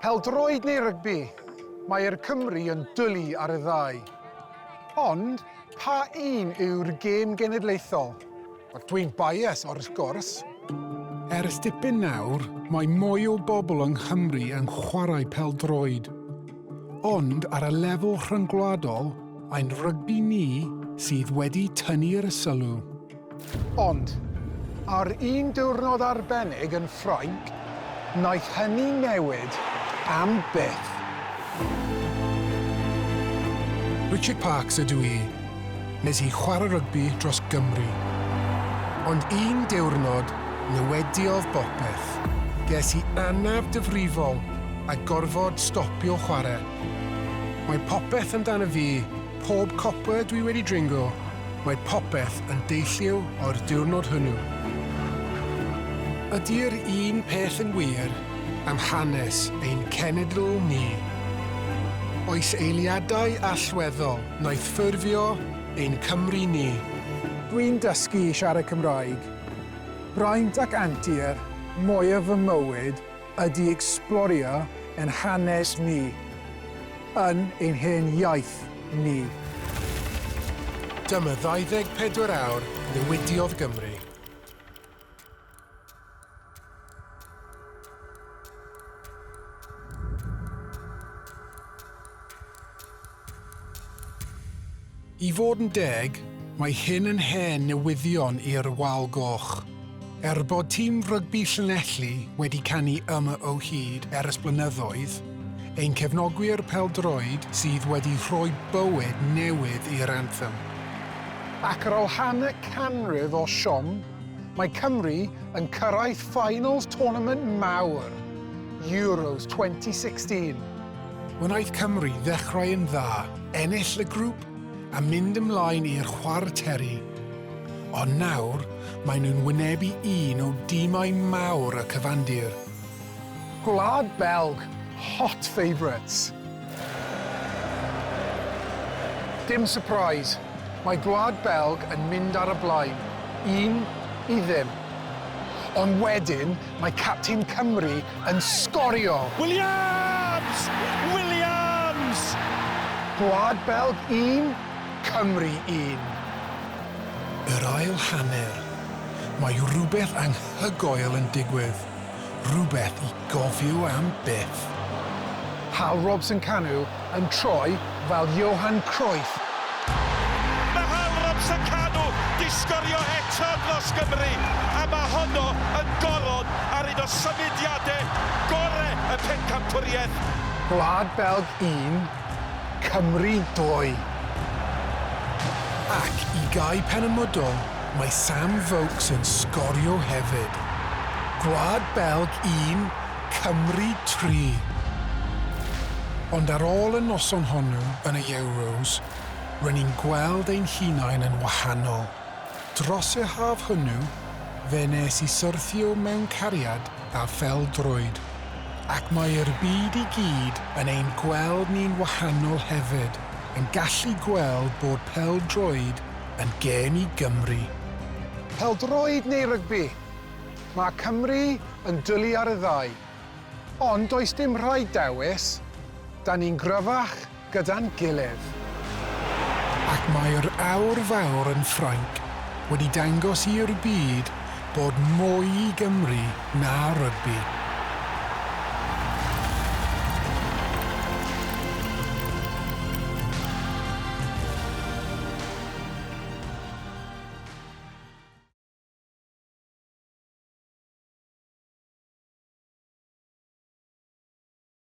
Peldroed neu rygbi, mae'r Cymry yn dwlu ar y ddau. Ond, pa un yw'r gêm genedlaethol? Wel, dwi'n bias, wrth gwrs. Ers dipyn nawr, mae mwy o bobl yng Nghymru yn chwarae pêl-droed. Ond ar y lefel rhyngwladol, ein rygbi ni sydd wedi tynnu'r sylw. Ond, ar un diwrnod arbennig yn Ffrainc, wnaeth hynny newid am byth. Richard Parks ydw i. Nes i chwarae rygbi dros Gymru. Ond un diwrnod, newidiodd bopeth. Ges i anaf difrifol a gorfod stopio chwarae. Mae popeth amdano fi, pob copa dwi wedi dringo, mae popeth yn deillio o'r diwrnod hwnnw. Ydy'r un peth yn wir am hanes ein cenedl ni? Oes eiliadau allweddol wnaeth ffurfio ein Cymru ni? Dwi'n dysgu i siarad Cymraeg. Braint ac antur mwyaf fy mywyd ydy ecsblorio ein hanes ni, yn ein hen iaith ni. Dyma 24 awr newidiodd Gymru. I fod yn deg, mae hyn yn hen newyddion i'r Wal Goch. Er bod tîm rygbi Llanelli wedi canu yma o hyd ers blynyddoedd, ein cefnogwyr pêl-droed sydd wedi rhoi bywyd newydd i'r anthem. Ac ar ôl hanner canrif o siom, mae Cymru yn cyrraedd finals tournament mawr, Euros 2016. Wnaeth Cymru ddechrau yn dda, ennill y grŵp a mynd ymlaen i'r chwarteri. Ond nawr, maen nhw'n wynebu un o dimau mawr y cyfandir. Gwlad Belg, hot favourites. Dim surprise, mae Gwlad Belg yn mynd ar y blaen, 1-0. Ond wedyn, mae capten Cymru yn sgorio! Williams! Williams! Gwlad Belg 1, Cymru 1. Yr ail hanner. Mae rhywbeth anghygoel yn digwydd. Rhywbeth i gofio am byth. Hal Robson-Kanu yn troi fel Johan Cruyff. Mae Hal Robson-Kanu 'di sgorio eto dros Gymru a mae honno yn goron ar un o symudiadau gore y pencampwriaeth. Gwlad Belg 1, Cymru 2. Ac i gau pen y mwdwl, mae Sam Vokes yn sgorio hefyd. Gwlad Belg 1, Cymru 3. Ond ar ôl y noson honno yn y Euros, ry'n ni'n gweld ein hunain yn wahanol. Dros y haf hwnnw, fe wnes i syrthio mewn cariad â phêl-droed. Ac mae'r byd i gyd yn ein gweld ni'n wahanol hefyd, yn gallu gweld bod pêl-droed yn gêm i Gymru. Pêl-droed neu rygbi? Mae Cymru yn dwlu ar y ddau. Ond does dim rhaid dewis, 'da ni'n gryfach gyda'n gilydd. Ac mae'r awr fawr yn Ffrainc wedi dangos i'r byd bod mwy i Gymru na rygbi.